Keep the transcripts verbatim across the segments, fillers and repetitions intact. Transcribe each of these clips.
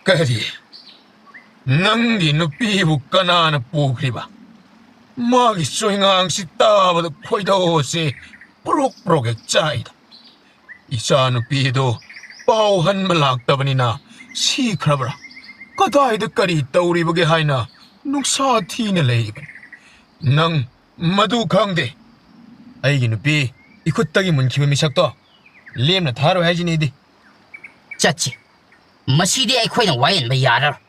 ꯀꯔꯤ? ꯅꯪꯒꯤ ꯅꯨꯄꯤꯕꯨ ꯀꯅꯥꯅ ꯄꯨꯈ꯭ꯔꯤꯕ? ꯃꯥꯒꯤ ꯆꯣꯏꯉꯥꯡꯁꯤ ꯇꯥꯕꯗ ꯈꯣꯏꯗꯧꯁꯤ ꯄ꯭ꯔꯣꯛ ꯄ꯭ꯔꯣꯛ ꯍꯦꯛ ꯆꯥꯛꯏꯗ꯫ ꯏꯆꯥꯅꯨꯄꯤꯗꯨ ꯄꯥꯎ ꯍꯟꯕ ꯂꯥꯛꯇꯕꯅꯤꯅ ꯁꯤꯈ꯭ꯔꯕ꯭ꯔꯥ? ꯀꯗꯥꯏꯗ ꯀꯔꯤ ꯇꯧꯔꯤꯕꯒꯦ ꯍꯥꯏꯅ ꯅꯨꯡꯁꯥ ꯊꯤꯅ ꯂꯩꯔꯤꯕꯅꯤ꯫ ꯅꯪ ꯃꯗꯨ ꯈꯪꯗꯦ꯫ ꯑꯩꯒꯤ ꯅꯨꯄꯤ ꯏꯈꯨꯠꯇꯒꯤ ꯃꯨꯟꯈꯤꯕ ꯃꯤꯁꯛꯇꯣ ꯂꯦꯝꯅ ꯊꯥꯔꯣꯏ ꯍꯥꯏꯁꯤꯅꯤꯗꯤ꯫ ꯆꯠꯁꯤ꯫ ꯃꯁꯤꯗꯤ ꯑꯩꯈꯣꯏꯅ ꯋꯥꯌꯦꯟꯕ ꯌꯥꯔꯔꯣꯏ꯫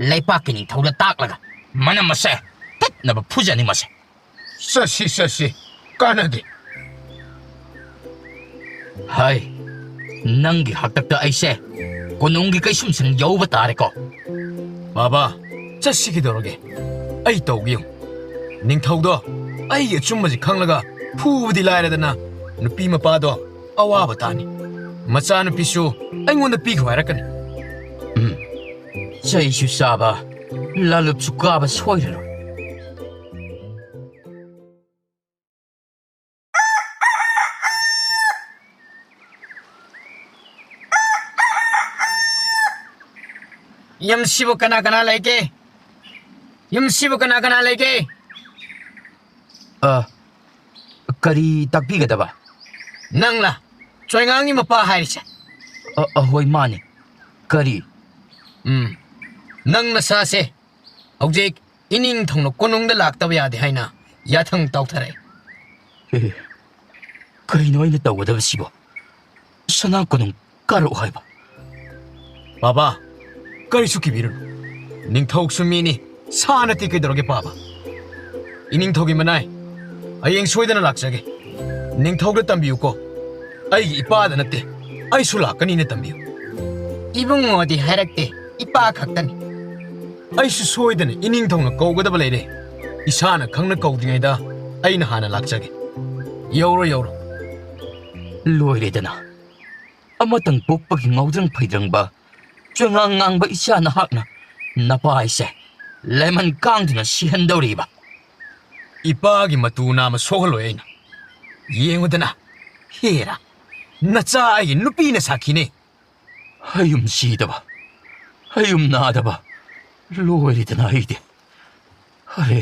ꯂꯩꯄꯥꯛꯀꯤ ꯅꯤꯡꯊꯧꯗ ꯇꯥꯛꯂꯒ ꯃꯅꯝ ꯑꯁꯦ ꯇꯠꯅꯕ ꯐꯨꯖꯅꯤ ꯃꯁꯦ꯫ ꯆꯠꯁꯤ, ꯆꯠꯁꯤ꯫ ꯀꯥꯟꯅꯗꯦ꯫ ꯍꯥꯏ, ꯅꯪꯒꯤ ꯍꯥꯛꯇꯛꯇ ꯑꯩꯁꯦ ꯀꯣꯅꯨꯡꯒꯤ ꯀꯩꯁꯨꯝꯁꯪ ꯌꯧꯕ ꯇꯥꯔꯦꯀꯣ꯫ ꯕꯥꯕꯥ, ꯆꯠꯁꯤ ꯀꯩꯗꯧꯔꯒꯦ? ꯑꯩ ꯇꯧꯒꯦ ꯌꯦꯡꯉꯨ꯫ ꯅꯤꯡꯊꯧꯗꯣ ꯑꯩꯒꯤ ꯑꯆꯨꯝꯕꯁꯤ ꯈꯪꯂꯒ ꯐꯨꯕꯗꯤ ꯂꯥꯏꯔꯗꯅ ꯅꯨꯄꯤ ꯃꯄꯥꯗꯣ ꯑꯋꯥꯕ ꯇꯥꯅꯤ꯫ ꯃꯆꯥꯅꯨꯄꯤꯁꯨ ꯑꯩꯉꯣꯟꯗ ꯄꯤꯈꯣ ꯍꯥꯏꯔꯛꯀꯅꯤ꯫ ꯎꯝ, ꯆꯩꯁꯨ ꯆꯥꯕ, ꯂꯥꯂꯨꯞꯁꯨ ꯀꯥꯕ ꯁꯣꯏꯔꯔꯣꯏ꯫ ꯌꯨꯝꯁꯤꯕꯨ ꯀꯅꯥ ꯀꯅꯥ ꯂꯩꯒꯦ? ꯌꯨꯝꯁꯤꯕꯨ ꯀꯅꯥ ꯀꯅꯥ ꯂꯩꯒꯦ? ꯑ, ꯀꯔꯤ ꯇꯥꯛꯄꯤꯒꯗꯕ? ꯅꯪꯂꯥ ꯆꯣꯏꯉꯥꯡꯒꯤ ꯃꯄꯥ ꯍꯥꯏꯔꯤꯁꯦ? ꯑ, ꯑ, ꯍꯣꯏ, ꯃꯥꯅꯦ꯫ ꯀꯔꯤ? ꯎꯝ, ꯅꯪ ꯅꯁꯥꯁꯦ ꯍꯧꯖꯤꯛ ꯏꯅꯤꯡꯊꯧꯅ ꯀꯣꯅꯨꯡꯗ ꯂꯥꯛꯇꯕ ꯌꯥꯗꯦ ꯍꯥꯏꯅ ꯌꯥꯊꯪ ꯇꯧꯊꯔꯛꯑꯦ꯫ ꯑꯦ, ꯀꯩꯅꯣ ꯑꯩꯅ ꯇꯧꯒꯗꯕꯁꯤꯕꯣ? ꯁꯅꯥ ꯀꯣꯅꯨꯡ ꯀꯥꯔꯛꯎ ꯍꯥꯏꯕ? ꯕꯥꯕꯥ, ꯀꯔꯤꯁꯨ ꯀꯤꯕꯤꯔꯨꯅꯨ꯫ ꯅꯤꯡꯊꯧꯁꯨ ꯃꯤꯅꯤ, ꯁꯥ ꯅꯠꯇꯦ꯫ ꯀꯩꯗꯧꯔꯒꯦ ꯄꯥꯕ? ꯏꯅꯤꯡꯊꯧꯒꯤ ꯃꯅꯥꯏ, ꯍꯌꯦꯡ ꯁꯣꯏꯗꯅ ꯂꯥꯛꯆꯒꯦ꯫ ꯅꯤꯡꯊꯧꯗ ꯇꯝꯕꯤꯌꯨꯀꯣ꯫ ꯑꯩꯒꯤ ꯏꯄꯥꯗ ꯅꯠꯇꯦ, ꯑꯩꯁꯨ ꯂꯥꯛꯀꯅꯤꯅ ꯇꯝꯕꯤꯌꯨ꯫ ꯏꯕꯨꯡꯉꯣꯗꯤ ꯍꯥꯏꯔꯛꯇꯦ, ꯏꯄꯥ ꯈꯛꯇꯅꯤ꯫ ꯑꯩꯁꯨ ꯁꯣꯏꯗꯅ ꯏꯅꯤꯡꯊꯧꯅ ꯀꯧꯒꯗꯕ ꯂꯩꯔꯦ꯫ ꯏꯁꯥꯅ ꯈꯪꯅ ꯀꯧꯗ꯭ꯔꯤꯉꯩꯗ ꯑꯩꯅ ꯍꯥꯟꯅ ꯂꯥꯛꯆꯒꯦ꯫ ꯌꯧꯔꯣ, ꯌꯧꯔꯣ꯫ ꯂꯣꯏꯔꯦꯗꯅ꯫ ꯑꯃꯇꯪ ꯄꯣꯛꯄꯒꯤ ꯉꯥꯎꯗ꯭ꯔꯪ ꯐꯩꯗ꯭ꯔꯪꯕ, ꯆꯣꯏꯉꯥꯡ ꯉꯥꯡꯕ ꯏꯆꯥ ꯅꯍꯥꯛꯅ ꯅꯄꯥ ꯑꯩꯁꯦ ꯂꯦꯃꯟ ꯀꯥꯡꯗꯨꯅ ꯁꯤꯍꯟꯗꯧꯔꯤꯕ꯫ ꯏꯄꯥꯒꯤ ꯃꯇꯨ ꯅꯥꯝꯃ ꯁꯣꯛꯍꯜꯂꯣꯏ ꯑꯩꯅ꯫ ꯌꯦꯡꯉꯨꯗꯅ, ꯍꯦꯔꯥ, ꯅꯆꯥ ꯑꯩꯒꯤ ꯅꯨꯄꯤꯅ ꯁꯥꯈꯤꯅꯤ꯫ ꯍꯌꯨꯝ ꯁꯤꯗꯕ, ꯑꯌꯨꯝ ꯅꯥꯗꯕ ꯂꯣꯏꯔꯦꯗꯅ ꯑꯩꯗꯤ꯫ ꯑꯔꯦ꯫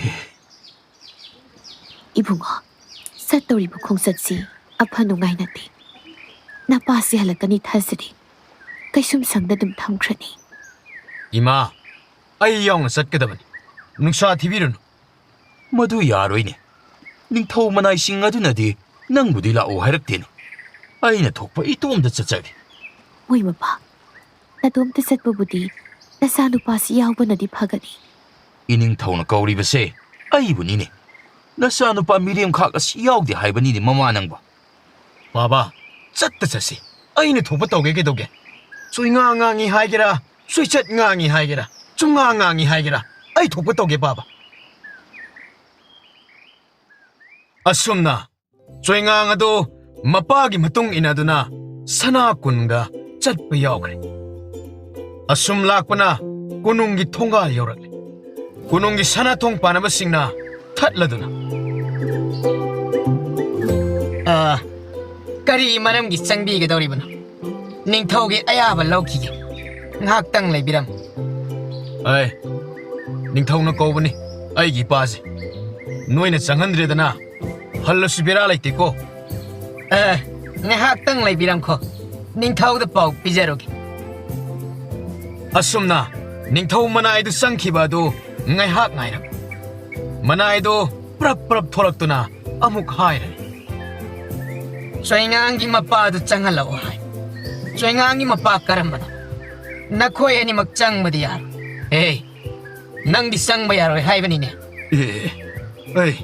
ꯏꯕꯨꯡꯉꯣ, ꯆꯠꯇꯧꯔꯤꯕ ꯈꯣꯡꯆꯠꯁꯤ ꯑꯐ ꯅꯨꯡꯉꯥꯏ ꯅꯠꯇꯦ꯫ ꯅꯄꯥꯁꯤ ꯍꯜꯂꯛꯀꯅꯤ ꯊꯥꯖꯗꯦ꯫ ꯀꯩꯁꯨꯝ ꯁꯪꯗ ꯑꯗꯨꯝ ꯊꯝꯈ꯭ꯔꯅꯤ꯫ ꯏꯃꯥ, ꯑꯩ ꯌꯥꯎꯅ ꯆꯠꯀꯗꯕꯅꯤ꯫ ꯅꯨꯡꯁꯥ ꯊꯤꯕꯤꯔꯨꯅꯨ꯫ ꯃꯗꯨ ꯌꯥꯔꯣꯏꯅꯦ꯫ ꯅꯤꯡꯊꯧ ꯃꯅꯥꯏꯁꯤꯡ ꯑꯗꯨꯅꯗꯤ ꯅꯪꯕꯨꯗꯤ ꯂꯥꯛꯑꯣ ꯍꯥꯏꯔꯛꯇꯦꯅꯦ꯫ ꯑꯩꯅ ꯊꯣꯛꯄ ꯏꯇꯣꯝꯇ ꯆꯠꯆꯒꯦ꯫ ꯃꯣꯏ ꯃꯄꯥ, ꯅꯇꯣꯝꯇ ꯆꯠꯄꯕꯨꯗꯤ ꯅꯆꯥꯅꯨꯄꯥꯁꯤ ꯌꯥꯎꯕꯅꯗꯤ ꯐꯒꯅꯤ꯫ ꯏꯅꯤꯡꯊꯧꯅ ꯀꯧꯔꯤꯕꯁꯦ ꯑꯩꯕꯨꯅꯤꯅꯦ꯫ ꯅꯆꯥꯅꯨꯄꯥ ꯃꯤꯔꯦꯝꯈꯥꯛ ꯑꯁꯤ ꯌꯥꯎꯗꯦ ꯍꯥꯏꯕꯅꯤꯅꯦ ꯃꯃꯥ ꯅꯪꯕꯣ꯫ ꯄꯥꯕ, ꯆꯠꯇ ꯆꯠꯁꯤ꯫ ꯑꯩꯅ ꯊꯣꯛꯄ ꯇꯧꯒꯦ ꯀꯩꯗꯧꯒꯦ? ꯆꯣꯏꯉꯥ ꯉꯥꯡꯉꯤ ꯍꯥꯏꯒꯦꯔꯥ, ꯆꯣꯏꯆꯠ ꯉꯥꯡꯉꯤ ꯍꯥꯏꯒꯦꯔꯥ, ꯆꯨꯝꯉꯥ ꯉꯥꯡꯉꯤ ꯍꯥꯏꯒꯦꯔꯥ, ꯑꯩ ꯊꯣꯛꯄ ꯇꯧꯒꯦ ꯄꯥꯕ꯫ ꯑꯁꯨꯝꯅ ꯆꯣꯏꯉꯥꯡ ꯑꯗꯨ ꯃꯄꯥꯒꯤ ꯃꯇꯨꯡ ꯏꯟꯅꯗꯨꯅ ꯁꯅꯥ ꯀꯨꯟꯒ ꯆꯠꯄ ꯌꯥꯎꯈ꯭ꯔꯦ꯫ ꯑꯁꯨꯝ ꯂꯥꯛꯄꯅ ꯀꯣꯅꯨꯡꯒꯤ ꯊꯣꯡꯒꯥꯜ ꯌꯧꯔꯛꯂꯦ꯫ ꯀꯣꯅꯨꯡꯒꯤ ꯁꯅꯥ ꯊꯣꯡ ꯄꯥꯟꯅꯕꯁꯤꯡꯅ ꯊꯠꯂꯗꯨꯅ, "ꯑ, ꯀꯔꯤ ꯃꯔꯝꯒꯤ ꯆꯪꯕꯤꯒꯗꯧꯔꯤꯕꯅꯣ? ꯅꯤꯡꯊꯧꯒꯤ ꯑꯌꯥꯕ ꯂꯧꯈꯤꯒꯦ꯫ ꯉꯥꯏꯍꯥꯛꯇꯪ ꯂꯩꯕꯤꯔꯝꯃꯨ꯫" "ꯑꯦ, ꯅꯤꯡꯊꯧꯅ ꯀꯧꯕꯅꯤ ꯑꯩꯒꯤ ꯏꯄꯥꯁꯦ꯫ ꯅꯣꯏꯅ ꯆꯪꯍꯟꯗ꯭ꯔꯦꯗꯅ ꯍꯜꯂꯁꯨ ꯕꯦꯔꯥ ꯂꯩꯇꯦꯀꯣ꯫" "ꯑꯦ, ꯉꯥꯏꯍꯥꯛꯇꯪ ꯂꯩꯕꯤꯔꯝꯈꯣ, ꯅꯤꯡꯊꯧꯗ ꯄꯥꯎ ꯄꯤꯖꯔꯨꯒꯦ꯫" ꯑꯁꯨꯝꯅ ꯅꯤꯡꯊꯧ ꯃꯅꯥꯏꯗꯨ ꯆꯪꯈꯤꯕ ꯑꯗꯨ ꯉꯥꯏꯍꯥꯛ ꯉꯥꯏꯔꯝ꯫ ꯃꯅꯥꯏꯗꯨ ꯄ꯭ꯔꯞ ꯄ꯭ꯔꯞ ꯊꯣꯛꯂꯛꯇꯨꯅ ꯑꯃꯨꯛ ꯍꯥꯏꯔꯦ, "ꯆꯣꯏꯉꯥꯡꯒꯤ ꯃꯄꯥꯗꯨ ꯆꯪꯍꯜꯂꯛꯑꯣ ꯍꯥꯏ꯫" "ꯆꯣꯏꯉꯥꯡꯒꯤ ꯃꯄꯥ ꯀꯔꯝꯕꯅꯣ? ꯅꯈꯣꯏ ꯑꯅꯤꯃꯛ ꯆꯪꯕꯗꯤ ꯌꯥꯔꯣꯏ꯫" "ꯑꯦ, ꯅꯪꯗꯤ ꯆꯪꯕ ꯌꯥꯔꯣꯏ ꯍꯥꯏꯕꯅꯤꯅꯦ꯫" "ꯑꯦ, ꯑꯩ,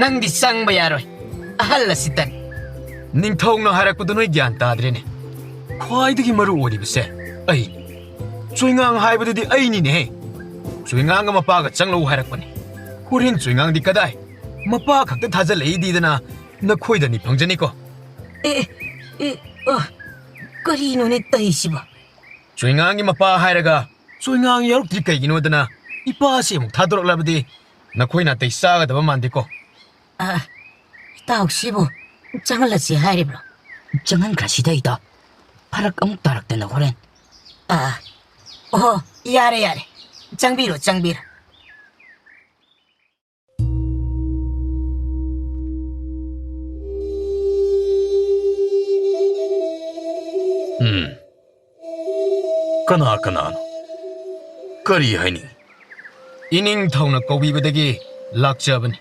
ꯅꯪꯗꯤ ꯆꯪꯕ ꯌꯥꯔꯣꯏ꯫ ꯑꯍꯜ ꯑꯁꯤꯇꯅꯤ꯫" "ꯅꯤꯡꯊꯧꯅ ꯍꯥꯏꯔꯛꯄꯗꯨ ꯅꯣꯏ ꯒ꯭ꯌꯥꯟ ꯇꯥꯗ꯭ꯔꯦꯅꯦ꯫ ꯈ꯭ꯋꯥꯏꯗꯒꯤ ꯃꯔꯨ ꯑꯣꯏꯔꯤꯕꯁꯦ ꯑꯩꯅꯤ꯫ ꯆꯣꯏꯉꯥꯡ ꯍꯥꯏꯕꯗꯨꯗꯤ ꯑꯩꯅꯤꯅꯦꯍꯦ꯫ ꯆꯣꯏꯉꯥꯡꯒ ꯃꯄꯥꯒ ꯆꯪꯂꯛꯎ ꯍꯥꯏꯔꯛꯄꯅꯤ꯫ ꯍꯣꯔꯦꯟ ꯆꯣꯏꯉꯥꯡꯗꯤ ꯀꯗꯥꯏ? ꯃꯄꯥ ꯈꯛꯇ ꯊꯥꯖꯤꯜꯂꯛꯏꯗꯤꯗꯅ ꯅꯈꯣꯏꯗꯅꯤ ꯐꯪꯖꯅꯤꯀꯣ꯫" "ꯑꯦ, ꯑꯦ, ꯑ, ꯀꯔꯤꯅꯣꯅꯦ ꯇꯧꯔꯤꯁꯤꯕꯣ?" "ꯆꯣꯏꯉꯥꯡꯒꯤ ꯃꯄꯥ ꯍꯥꯏꯔꯒ ꯆꯣꯏꯉꯥꯡ ꯌꯥꯎꯔꯛꯇ꯭ꯔꯤ ꯀꯩꯒꯤꯅꯣꯗꯅ ꯏꯄꯥꯁꯤ ꯑꯃꯨꯛ ꯊꯥꯗꯣꯔꯛꯂꯕꯗꯤ ꯅꯈꯣꯏ ꯅꯥꯇꯩ ꯆꯥꯒꯗꯕ ꯃꯥꯟꯗꯦꯀꯣ꯫" "ꯑ, ꯏꯇꯥꯎꯁꯤꯕꯨ ꯆꯪꯍꯜꯂꯁꯤ ꯍꯥꯏꯔꯤꯕ꯭ꯔꯣ?" "ꯆꯪꯍꯟꯈ꯭ꯔꯁꯤꯗ ꯏꯇꯥꯎ꯫ ꯐꯔꯛ ꯑꯃꯨꯛ ꯇꯥꯔꯛꯇꯅ ꯍꯣꯔꯦꯟ꯫" "ꯑ, ꯑꯣꯍꯣ, ꯌꯥꯔꯦ, ꯌꯥꯔꯦ꯫ ꯆꯪꯕꯤꯔꯣ, ꯆꯪꯕꯤꯔꯣ꯫ ꯎꯝ꯫ ꯀꯅꯥ ꯀꯅꯥꯅꯣ? ꯀꯔꯤ ꯍꯥꯏꯅꯤꯡ? ꯏꯅꯤꯡꯊꯧꯅ ꯀꯧꯕꯤꯕꯗꯒꯤ ꯂꯥꯛꯆꯕꯅꯤ꯫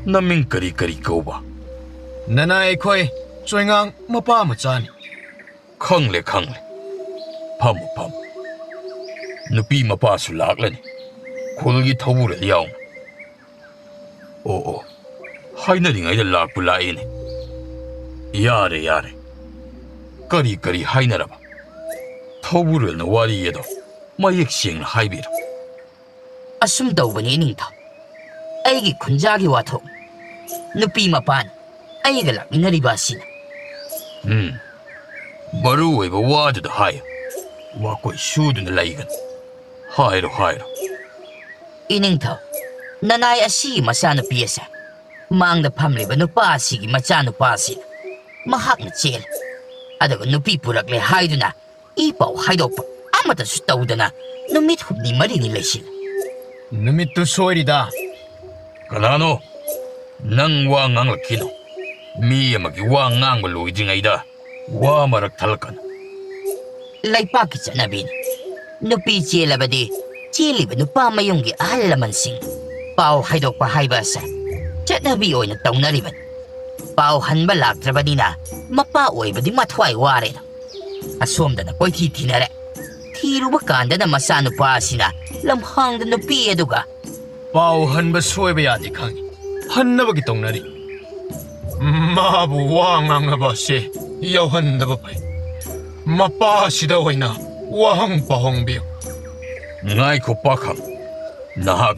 ꯅꯃꯤꯡ ꯀꯔꯤ ꯀꯔꯤ ꯀꯧꯕ? ꯅꯅꯥꯏ ꯑꯩꯈꯣꯏ ꯆꯣꯏꯉꯥꯡ ꯃꯄꯥ ꯃꯆꯥꯅꯤ꯫ ꯈꯪꯂꯦ, ꯈꯪꯂꯦ꯫ ꯐꯝꯃꯨ, ꯐꯝꯃꯨ꯫ ꯅꯨꯄꯤ ꯃꯄꯥꯁꯨ ꯂꯥꯛꯂꯅꯤ꯫ ꯈꯨꯜꯒꯤ ꯊꯧꯕꯨꯔꯦꯜ ꯌꯥꯎꯅ꯫ ꯑꯣ, ꯑꯣ꯫ ꯍꯥꯏꯅꯔꯤꯉꯩꯗ ꯂꯥꯛꯄꯨ ꯂꯥꯛꯏꯅꯦ꯫ ꯌꯥꯔꯦ, ꯌꯥꯔꯦ꯫ ꯀꯔꯤ ꯀꯔꯤ ꯍꯥꯏꯅꯔꯕ? ꯊꯧꯕꯨꯔꯦꯜꯅ ꯋꯥꯔꯤ ꯑꯗꯣ ꯃꯌꯦꯛ ꯁꯦꯡꯅ ꯍꯥꯏꯕꯤꯔꯣ꯫ ꯑꯁꯨꯝ ꯇꯧꯕꯅꯤ, ꯏꯅꯤꯡꯊꯧ꯫ ꯑꯩꯒꯤ ꯈꯨꯟꯖꯥꯒꯤ ꯋꯥꯊꯣꯛ꯫ ꯅꯨꯄꯤ ꯃꯄꯥꯅ ꯑꯩꯒ ꯂꯥꯛꯃꯤꯟꯅꯔꯤꯕ ꯑꯁꯤꯅ꯫ ꯎꯝ꯫ ꯃꯔꯨ ꯑꯣꯏꯕ ꯋꯥꯗꯨꯗ ꯍꯥꯏꯌꯨ꯫ ꯋꯥꯀꯣꯏ ꯁꯨꯗꯨꯅ ꯂꯩꯒꯅꯨ꯫ ꯍꯥꯏꯔꯣ, ꯍꯥꯏꯔꯣ꯫ ꯏꯅꯤꯡꯊꯧ, ꯅꯅꯥꯏ ꯑꯁꯤꯒꯤ ꯃꯆꯥꯅꯨꯄꯤ ꯑꯁꯦ ꯃꯥꯡꯗ ꯐꯝꯂꯤꯕ ꯅꯨꯄꯥ ꯑꯁꯤꯒꯤ ꯃꯆꯥꯅꯨꯄꯥ ꯑꯁꯤꯅ ꯃꯍꯥꯛꯅ ꯆꯦꯜꯂꯦ꯫ ꯑꯗꯨꯒ ꯅꯨꯄꯤ ꯄꯨꯔꯛꯂꯦ ꯍꯥꯏꯗꯨꯅ ꯏ ꯄꯥꯎ ꯍꯥꯏꯗꯣꯛꯄ ꯑꯃꯠꯇꯁꯨ ꯇꯧꯗꯅ ꯅꯨꯃꯤꯠ ꯍꯨꯝꯅꯤ ꯃꯔꯤꯅꯤ ꯂꯩꯁꯤꯜꯂꯦ꯫ ꯅꯨꯃꯤꯠꯇꯨ ꯁꯣꯏꯔꯤꯗ꯫ ꯀꯅꯥꯅꯣ? ꯅꯪ ꯋꯥ ꯉꯥꯡꯂꯛꯈꯤꯅꯣ꯫ ꯃꯤ ꯑꯃꯒꯤ ꯋꯥ ꯉꯥꯡꯕ ꯂꯣꯏꯗ꯭ꯔꯤꯉꯩꯗ ꯋꯥ ꯃꯔꯛ ꯊꯠꯂꯛꯀꯅꯨ꯫ ꯂꯩꯄꯥꯛꯀꯤ ꯆꯠꯅꯕꯤꯅꯤ꯫ ꯅꯨꯄꯤ ꯆꯦꯜꯂꯕꯗꯤ ꯆꯦꯜꯂꯤꯕ ꯅꯨꯄꯥ ꯃꯌꯨꯝꯒꯤ ꯑꯍꯜ ꯂꯃꯟꯁꯤꯡ ꯄꯥꯎ ꯍꯥꯏꯗꯣꯛꯄ ꯍꯥꯏꯕ ꯑꯁꯦ ꯆꯠꯅꯕꯤ ꯑꯣꯏꯅ ꯇꯧꯅꯔꯤꯕꯅꯤ꯫ ꯄꯥꯎ ꯍꯟꯕ ꯂꯥꯛꯇ꯭ꯔꯕꯅꯤꯅ ꯃꯄꯥ ꯑꯣꯏꯕꯗꯤ ꯃꯊ꯭ꯋꯥꯏ ꯋꯥꯔꯦꯗꯣ꯫ ꯑꯁꯣꯝꯗꯅ ꯀꯣꯏꯊꯤ ꯊꯤꯅꯔꯦ꯫ ꯊꯤꯔꯨꯕ ꯀꯥꯟꯗꯅ ꯃꯆꯥꯅꯨꯄꯥ ꯑꯁꯤꯅ ꯂꯝꯍꯥꯡꯗ ꯅꯨꯄꯤ ꯑꯗꯨꯒ ꯄꯥꯎ ꯍꯟꯕ ꯁꯣꯏꯕ ꯌꯥꯗꯦ ꯈꯪꯉꯤ꯫ ꯍꯟꯅꯕꯒꯤ ꯇꯧꯅꯔꯤ꯫ ꯃꯥꯕꯨ ꯋꯥ ꯉꯥꯡꯅꯕ ꯑꯁꯤ ꯌꯥꯎꯍꯟꯗꯕ ꯐꯩ꯫ ꯃꯄꯥꯁꯤꯗ ꯑꯣꯏꯅ ꯋꯥꯍꯪ ꯄꯥꯎꯍꯪꯕꯤꯌꯨ꯫ ꯉꯥꯏꯈꯣ ꯄꯥꯈꯪ, ꯅꯍꯥꯛ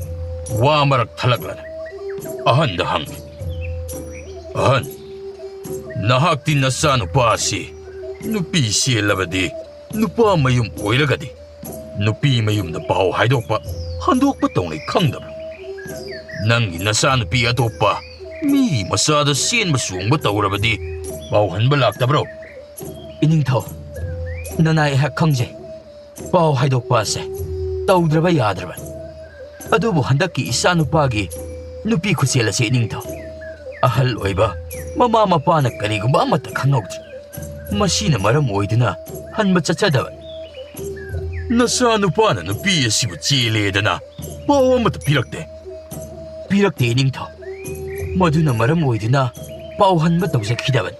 ꯋꯥ ꯃꯔꯛ ꯊꯠꯂꯛꯂꯅꯨ꯫ ꯑꯍꯟꯗ ꯍꯪꯒꯦ꯫ ꯑꯍꯟ, ꯅꯍꯥꯛꯇꯤ ꯅꯆꯥꯅꯨꯄꯥ ꯑꯁꯤ ꯅꯨꯄꯤ ꯆꯦꯜꯂꯕꯗꯤ ꯅꯨꯄꯥ ꯃꯌꯨꯝ ꯑꯣꯏꯔꯒꯗꯤ ꯅꯨꯄꯤ ꯃꯌꯨꯝꯗ ꯄꯥꯎ ꯍꯥꯏꯗꯣꯛꯄ, ꯍꯟꯗꯣꯛꯄ ꯇꯧꯅꯩ ꯈꯪꯗꯕ꯭ꯔꯥ? ꯅꯪꯒꯤ ꯅꯆꯥꯅꯨꯄꯤ ꯑꯇꯣꯞꯄ ꯃꯤꯒꯤ ꯃꯆꯥꯗ ꯆꯦꯟꯕ ꯆꯣꯡꯕ ꯇꯧꯔꯕꯗꯤ ꯄꯥꯎ ꯍꯟꯕ ꯂꯥꯛꯇꯕ꯭ꯔꯣ? ꯏꯅꯤꯡꯊꯧ, ꯅꯅꯥꯏ ꯑꯩꯍꯥꯛ ꯈꯪꯖꯩ꯫ ꯄꯥꯎ ꯍꯥꯏꯗꯣꯛꯄ ꯑꯁꯦ ꯇꯧꯗ꯭ꯔꯕ ꯌꯥꯗ꯭ꯔꯕꯅꯤ꯫ ꯑꯗꯨꯕꯨ ꯍꯟꯗꯛꯀꯤ ꯏꯆꯥꯅꯨꯄꯥꯒꯤ ꯅꯨꯄꯤ ꯈꯨꯠꯁꯦꯜ ꯑꯁꯤ ꯏꯅꯤꯡꯊꯧ, ꯑꯍꯜ ꯑꯣꯏꯕ ꯃꯃꯥ ꯃꯄꯥꯅ ꯀꯔꯤꯒꯨꯝꯕ ꯑꯃꯠꯇ ꯈꯪꯍꯧꯗ꯭ꯔꯦ꯫ ꯃꯁꯤꯅ ꯃꯔꯝ ꯑꯣꯏꯗꯨꯅ ꯍꯟꯕ ꯆꯠꯆꯗꯕꯅꯤ꯫ ꯅꯆꯥꯅꯨꯄꯥꯅ ꯅꯨꯄꯤ ꯑꯁꯤꯕꯨ ꯆꯦꯜꯂꯦꯗꯅ ꯄꯥꯎ ꯑꯃꯠꯇ ꯄꯤꯔꯛꯇꯦ꯫ ꯄꯤꯔꯛꯇꯦ ꯏꯅꯤꯡꯊꯧ꯫ ꯃꯗꯨꯅ ꯃꯔꯝ ꯑꯣꯏꯗꯨꯅ ꯄꯥꯎ ꯍꯟꯕ ꯇꯧꯖꯈꯤꯗꯕꯅꯤ꯫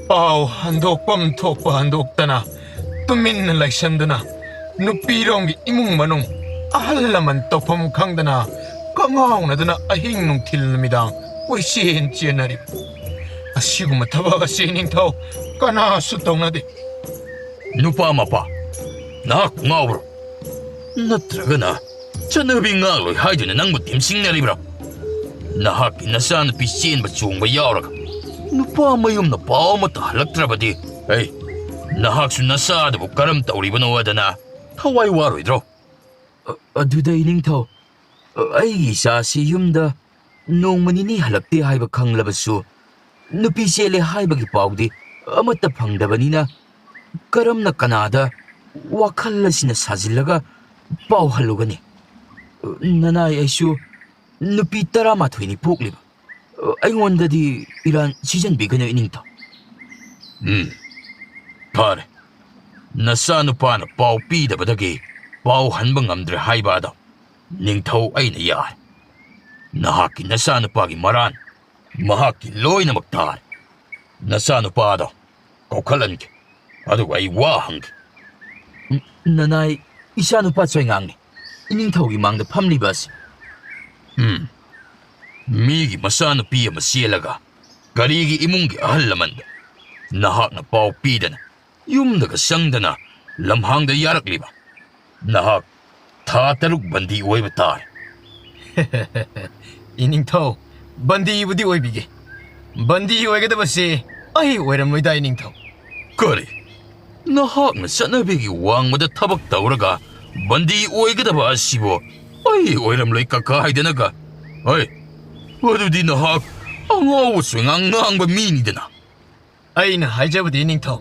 ꯄꯥꯎ ꯍꯟꯗꯣꯛꯐꯝ ꯊꯣꯛꯄ ꯍꯟꯗꯣꯛꯇꯅ, ꯇꯨꯃꯤꯟꯅ ꯂꯩꯁꯟꯗꯨꯅ, ꯅꯨꯄꯤꯔꯣꯝꯒꯤ ꯏꯃꯨꯡ ꯃꯅꯨꯡ, ꯑꯍꯜ ꯂꯃꯟ ꯇꯧꯐꯝ ꯈꯪꯗꯅ, ꯀꯉꯥꯎꯅꯗꯨꯅ ꯑꯍꯤꯡ ꯅꯨꯡꯊꯤꯜ ꯅꯨꯃꯤꯗꯥꯡ ꯀꯣꯏꯆꯦꯟ ꯆꯦꯟꯅꯔꯤꯕ ꯑꯁꯤꯒꯨꯝꯕ ꯊꯕꯛ ꯑꯁꯤ ꯏꯅꯤꯡꯊꯧ ꯀꯅꯥꯁꯨ ꯇꯧꯅꯗꯦ꯫ ꯅꯨꯄꯥ ꯃꯄꯥ, ꯅꯍꯥꯛ ꯉꯥꯎꯕ꯭ꯔꯣ? ꯅꯠꯇ꯭ꯔꯒꯅ ꯆꯠꯅꯕꯤ ꯉꯥꯛꯂꯣꯏ ꯍꯥꯏꯗꯨꯅ ꯅꯪꯕꯨ ꯇꯤꯝꯁꯤꯡꯅꯔꯤꯕ꯭ꯔꯣ? ꯅꯍꯥꯛꯀꯤ ꯅꯆꯥꯅꯨꯄꯤ ꯆꯦꯟꯕ ꯆꯣꯡꯕ ꯌꯥꯎꯔꯒ ꯅꯨꯄꯥ ꯃꯌꯨꯝꯅ ꯄꯥꯎ ꯑꯃꯠꯇ ꯍꯜꯂꯛꯇ꯭ꯔꯕꯗꯤ, ꯑꯩ, ꯅꯍꯥꯛꯁꯨ ꯅꯆꯥꯗꯨꯕꯨ ꯀꯔꯝ ꯇꯧꯔꯤꯕꯅꯣꯗꯅ ꯊꯋꯥꯏ ꯋꯥꯔꯣꯏꯗ꯭ꯔꯣ? ꯑ-, ꯑꯗꯨꯗ ꯏꯅꯤꯡꯊꯧ, ꯑ, ꯑꯩꯒꯤ ꯏꯆꯥꯁꯤ ꯌꯨꯝꯗ ꯅꯣꯡꯃ ꯅꯤꯅꯤ ꯍꯜꯂꯛꯇꯦ ꯍꯥꯏꯕ ꯈꯪꯂꯕꯁꯨ, ꯅꯨꯄꯤ ꯆꯦꯜꯂꯦ ꯍꯥꯏꯕꯒꯤ ꯄꯥꯎꯗꯤ ꯑꯃꯠꯇ ꯐꯪꯗꯕꯅꯤꯅ, ꯀꯔꯝꯅ ꯀꯅꯥꯗ ꯋꯥꯈꯜ ꯑꯁꯤꯅ ꯁꯥꯖꯤꯜꯂꯒ ꯄꯥꯎ ꯍꯜꯂꯨꯒꯅꯤ? ꯅꯅꯥꯏ ꯑꯩꯁꯨ ꯅꯨꯄꯤ ꯇꯔꯥꯃꯥꯊꯣꯏꯅꯤ ꯄꯣꯛꯂꯤꯕ꯫ ꯑꯩꯉꯣꯟꯗꯗꯤ ꯏꯔꯥꯟ ꯁꯤꯖꯤꯟꯕꯤꯒꯅꯨ ꯏꯅꯤꯡꯊꯧ꯫ ꯎꯝ, ꯐꯔꯦ꯫ ꯅꯆꯥꯅꯨꯄꯥꯅ ꯄꯥꯎ ꯄꯤꯗꯕꯗꯒꯤ ꯄꯥꯎ ꯍꯟꯕ ꯉꯝꯗ꯭ꯔꯦ ꯍꯥꯏꯕ ꯑꯗꯣ ꯅꯤꯡꯊꯧ ꯑꯩꯅ ꯌꯥꯔꯦ꯫ ꯅꯍꯥꯛꯀꯤ ꯅꯆꯥꯅꯨꯄꯥꯒꯤ ꯃꯔꯥꯟ ꯃꯍꯥꯛꯀꯤ ꯂꯣꯏꯅꯃꯛ ꯇꯥꯔꯦ꯫ ꯅꯆꯥꯅꯨꯄꯥꯗꯣ ꯀꯧꯈꯠꯍꯟꯒꯦ, ꯑꯗꯨꯒ ꯑꯩ ꯋꯥ ꯍꯪꯒꯦ꯫ ꯅ-, ꯅꯅꯥꯏ, ꯏꯆꯥꯅꯨꯄꯥ ꯆꯣꯏꯉꯥꯡꯅꯤ ꯏꯅꯤꯡꯊꯧꯒꯤ ꯃꯥꯡꯗ ꯐꯝꯂꯤꯕ ꯑꯁꯤ꯫ ꯎꯝ, ꯃꯤꯒꯤ ꯃꯆꯥꯅꯨꯄꯤ ꯑꯃ ꯆꯦꯜꯂꯒ ꯀꯔꯤꯒꯤ ꯏꯃꯨꯡꯒꯤ ꯑꯍꯜ ꯂꯃꯟꯗ ꯅꯍꯥꯛꯅ ꯄꯥꯎ ꯄꯤꯗꯅ ꯌꯨꯝꯗꯒ ꯆꯪꯗꯅ ꯂꯝꯍꯥꯡꯗ ꯌꯥꯔꯛꯂꯤꯕ? ꯅꯍꯥꯛ ꯊꯥ ꯇꯔꯨꯛ ꯕꯟꯗꯤ ꯑꯣꯏꯕ ꯇꯥꯔꯦ꯫ ꯏꯅꯤꯡꯊꯧ, ꯕꯟꯗꯤꯕꯨꯗꯤ ꯑꯣꯏꯕꯤꯒꯦ꯫ ꯕꯟꯗꯤ ꯑꯣꯏꯒꯗꯕꯁꯦ ꯑꯩ ꯑꯣꯏꯔꯝꯂꯣꯏꯗ, ꯏꯅꯤꯡꯊꯧ꯫ ꯀꯔꯤ? ꯅꯍꯥꯛꯅ ꯆꯠꯅꯕꯤꯒꯤ ꯋꯥꯡꯃꯗ ꯊꯕꯛ ꯇꯧꯔꯒ ꯕꯟꯗꯤ ꯑꯣꯏꯒꯗꯕ ꯑꯁꯤꯕꯨ ꯑꯩ ꯑꯣꯏꯔꯝꯂꯣꯏ ꯀꯀꯥ ꯍꯥꯏꯗꯅꯒ? ꯍꯣꯏ, ꯑꯗꯨꯗꯤ ꯅꯍꯥꯛ ꯑꯉꯥꯎꯕ ꯁꯣꯏꯉꯥꯡ ꯉꯥꯡꯕ ꯃꯤꯅꯤꯗꯅ꯫ ꯑꯩꯅ ꯍꯥꯏꯖꯕꯗꯤ, ꯅꯤꯡꯊꯧ,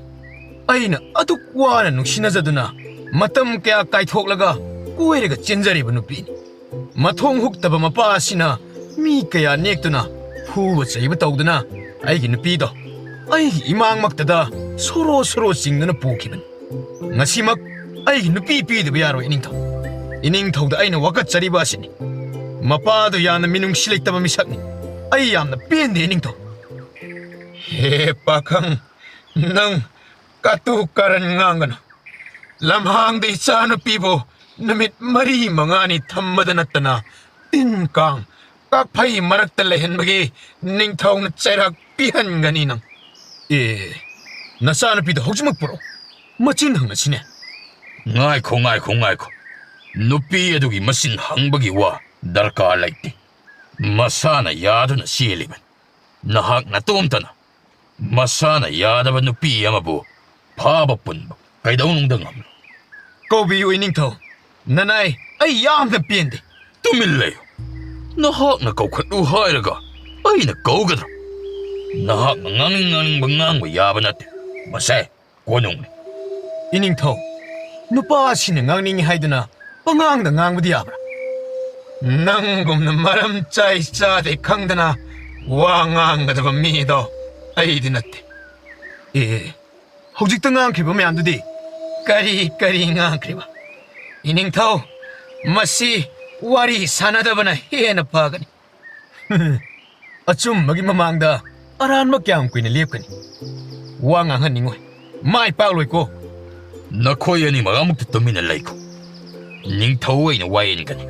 ꯑꯩꯅ ꯑꯗꯨꯛ ꯋꯥꯅ ꯅꯨꯡꯁꯤꯅꯖꯗꯨꯅ ꯃꯇꯝ ꯀꯌꯥ ꯀꯥꯏꯊꯣꯛꯂꯒ ꯀꯣꯏꯔꯒ ꯆꯦꯟꯖꯔꯤꯕ ꯅꯨꯄꯤꯅꯤ꯫ ꯃꯊꯣꯡ ꯍꯨꯛꯇꯕ ꯃꯄꯥ ꯑꯁꯤꯅ ꯃꯤ ꯀꯌꯥ ꯅꯦꯛꯇꯨꯅ ꯐꯨꯕ ꯆꯩꯕ ꯇꯧꯗꯨꯅ ꯑꯩꯒꯤ ꯅꯨꯄꯤꯗꯣ ꯑꯩꯒꯤ ꯏꯃꯥꯡꯃꯛꯇꯗ ꯁꯣꯔꯣ ꯁꯣꯔꯣ ꯆꯤꯡꯗꯨꯅ ꯄꯨꯈꯤꯕꯅꯤ꯫ ꯉꯁꯤꯃꯛ ꯑꯩꯒꯤ ꯅꯨꯄꯤ ꯄꯤꯗꯕ ꯌꯥꯔꯣꯏ ꯏꯅꯤꯡꯊꯧ꯫ ꯏꯅꯤꯡꯊꯧꯗ ꯑꯩꯅ ꯋꯥꯀꯠꯆꯔꯤꯕ ꯑꯁꯤꯅꯤ꯫ ꯃꯄꯥꯗꯣ ꯌꯥꯝꯅ ꯃꯤꯅꯨꯡꯁꯤ ꯂꯩꯇꯕ ꯃꯤꯁꯛꯅꯤ꯫ ꯑꯩ ꯌꯥꯝꯅ ꯄꯦꯟꯗꯦ ꯏꯅꯤꯡꯊꯧ꯫ ꯍꯦ ꯄꯥꯈꯪ, ꯅꯪ ꯀꯇꯨ ꯀꯔꯟ ꯉꯥꯡꯒꯅꯨ꯫ ꯂꯝꯍꯥꯡꯗ ꯏꯆꯥꯅꯨꯄꯤꯕꯨ ꯅꯨꯃꯤꯠ ꯃꯔꯤ ꯃꯉꯥꯅꯤ ꯊꯝꯕꯗ ꯅꯠꯇꯅ ꯇꯤꯟ ꯀꯥꯡ ꯀꯥꯛꯐꯩ ꯃꯔꯛꯇ ꯂꯩꯍꯟꯕꯒꯤ ꯅꯤꯡꯊꯧꯅ ꯆꯩꯔꯥꯛ ꯄꯤꯍꯟꯒꯅꯤ ꯅꯪ꯫ ꯑꯦ, ꯅꯆꯥꯅꯨꯄꯤꯗꯣ ꯍꯧꯖꯤꯛꯃꯛ ꯄꯨꯔꯛꯎ꯫ ꯃꯆꯤꯟ ꯍꯪꯉꯁꯤꯅꯦ꯫ ꯉꯥꯏꯈꯣ, ꯉꯥꯏꯈꯣ, ꯉꯥꯏꯈꯣ꯫ ꯅꯨꯄꯤ ꯑꯗꯨꯒꯤ ꯃꯆꯤꯟ ꯍꯪꯕꯒꯤ ꯋꯥ ꯗꯔꯀꯥꯔ ꯂꯩꯇꯦ꯫ ꯃꯁꯥꯅ ꯌꯥꯗꯨꯅ ꯆꯦꯜꯂꯤꯕꯅꯤ꯫ ꯅꯍꯥꯛ ꯅꯇꯣꯝꯇꯅ ꯃꯁꯥꯅ ꯌꯥꯗꯕ ꯅꯨꯄꯤ ꯑꯃꯕꯨ ꯐꯥꯕ ꯄꯨꯟꯕ ꯀꯩꯗꯧꯅꯨꯡꯗ ꯉꯝꯂꯣꯏ꯫ ꯀꯧꯕꯤꯌꯨ ꯏꯅꯤꯡꯊꯧ꯫ ꯅꯅꯥꯏ, ꯑꯩ ꯌꯥꯝꯅ ꯄꯦꯟꯗꯦ꯫ ꯇꯨꯃꯤꯟ ꯂꯩꯌꯨ꯫ ꯅꯍꯥꯛꯅ ꯀꯧꯈꯠꯂꯨ ꯍꯥꯏꯔꯒ ꯑꯩꯅ ꯀꯧꯒꯗ꯭ꯔꯥ? ꯅꯍꯥꯛꯅ ꯉꯥꯡꯅꯤꯡ ꯉꯥꯡꯅꯤꯡꯕ ꯉꯥꯡꯕ ꯌꯥꯕ ꯅꯠꯇꯦ꯫ ꯃꯁꯦ ꯀꯣꯅꯨꯡꯅꯤ꯫ ꯏꯅꯤꯡꯊꯧ, ꯅꯨꯄꯥꯁꯤꯅ ꯉꯥꯡꯅꯤꯡꯉꯤ ꯍꯥꯏꯗꯨꯅ ꯄꯉꯥꯡꯗ ꯉꯥꯡꯕꯗꯤ ꯌꯥꯕ꯭ꯔꯥ? ꯅꯪꯒꯨꯝꯅ ꯃꯔꯝ ꯆꯥꯏ ꯆꯥꯗꯦ ꯈꯪꯗꯅ ꯋꯥ ꯉꯥꯡꯒꯗꯕ ꯃꯤꯗꯣ ꯑꯩꯗꯤ ꯅꯠꯇꯦ꯫ ꯑꯦ, ꯍꯧꯖꯤꯛꯇ ꯉꯥꯡꯈꯤꯕ ꯃꯌꯥꯝꯗꯨꯗꯤ ꯀꯔꯤ ꯀꯔꯤ ꯉꯥꯡꯈ꯭ꯔꯤꯕ? ꯏꯅꯤꯡꯊꯧ, ꯃꯁꯤ ꯋꯥꯔꯤ ꯁꯥꯟꯅꯗꯕꯅ ꯍꯦꯟꯅ ꯐꯒꯅꯤ꯫ ꯑꯆꯨꯝꯕꯒꯤ ꯃꯃꯥꯡꯗ ꯑꯔꯥꯟꯕ ꯀꯌꯥꯝ ꯀꯨꯏꯅ ꯂꯦꯞꯀꯅꯤ? ꯋꯥ ꯉꯥꯡꯍꯟꯅꯤꯡꯉꯣꯏ꯫ ꯃꯥꯏ ꯄꯥꯛꯂꯣꯏꯀꯣ꯫ ꯅꯈꯣꯏ ꯑꯅꯤꯃꯛ ꯑꯃꯨꯛꯇ ꯇꯨꯃꯤꯟꯅ ꯂꯩꯈꯣ꯫ ꯅꯤꯡꯊꯧ ꯑꯩꯅ ꯋꯥꯌꯦꯟꯒꯅꯤ꯫